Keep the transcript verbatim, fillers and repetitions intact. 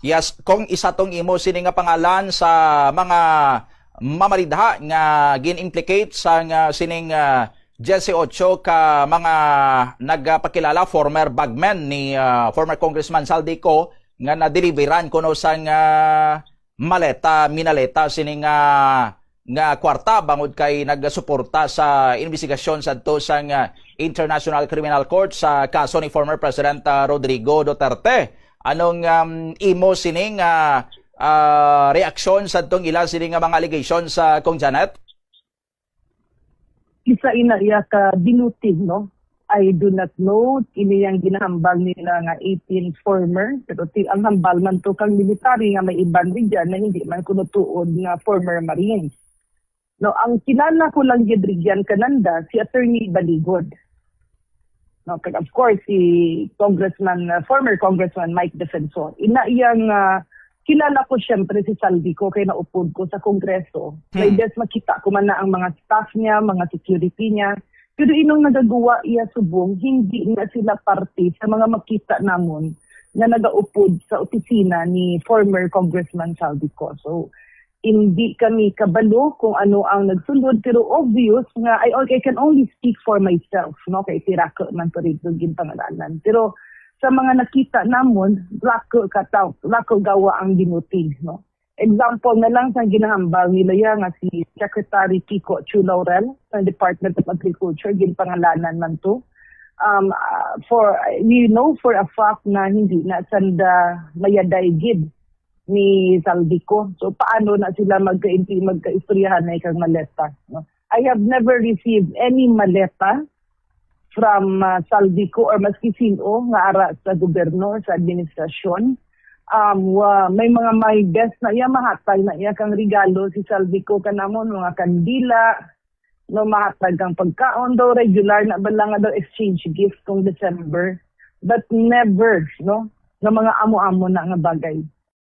Yes, kung isa tong imo sini nga pangalan sa mga mamaridha nga gin-implicate sa nga sining ah, diyesyocho ka mga nagpakilala, former bagmen ni ah, former Congressman Zaldy Co nga nadeliveran kuno sang ah, maleta, minaleta sini nga nga kwarta bangod kay nagasuporta sa investigasyon sadto sang ah, International Criminal Court sa kaso ni former President ah, Rodrigo Duterte. Anong um, imo sining ah, ah, reaksyon sadtong ila sini nga mga allegations sa Kong Janet? Isa ina iya ka binutig, no? I do not know ini yang ginahambal nila nga eighteen former, pero ti ang hambal man to kang military nga may iban rin dyan na hindi man kuno tuod nga former Marines. No, ang kilala ko lang gid rin dyan kananda si Attorney Baligod. No, kag of course si Congressman uh, former Congressman Mike Defensor. Ina iyang uh, kilala ko siyempre si Saldico kay naupod ko sa Kongreso. Hmm. May best makita ko man na ang mga staff niya, mga security niya. Pero inong nagagawa iya subong, hindi na sila parte sa mga makita namon nga nagaupod sa opisina ni former Congressman Saldico. So, hindi kami kabalo kung ano ang nagsulod, pero obvious nga I, I can only speak for myself, no, kay si Rako man to rin ginpangalanan. Pero sa mga nakita namon, Rako kataw, Rako gawa ang binuting, no. Example na lang sa ginahambal nila ya nga si Secretary Kiko Chu Laurel sa Department of Agriculture, ginpangalanan man to. Um, uh, for you know for a fact na hindi na sanda mayaday gid ni Saldico. So paano na sila magkainti magkaistoryahan na ikang maleta, no? I have never received any maleta from uh, Saldico or maski sino nga ara sa gobyerno, sa administrasyon. Um, wa, may mga may best na iya, mahatag na iya kang regalo si Saldico kanamon, mga kandila, no, mahatag kang pagkaon daw, regular na ba lang nga daw exchange gift kung December. But never, no, nga mga amo-amo na nga bagay.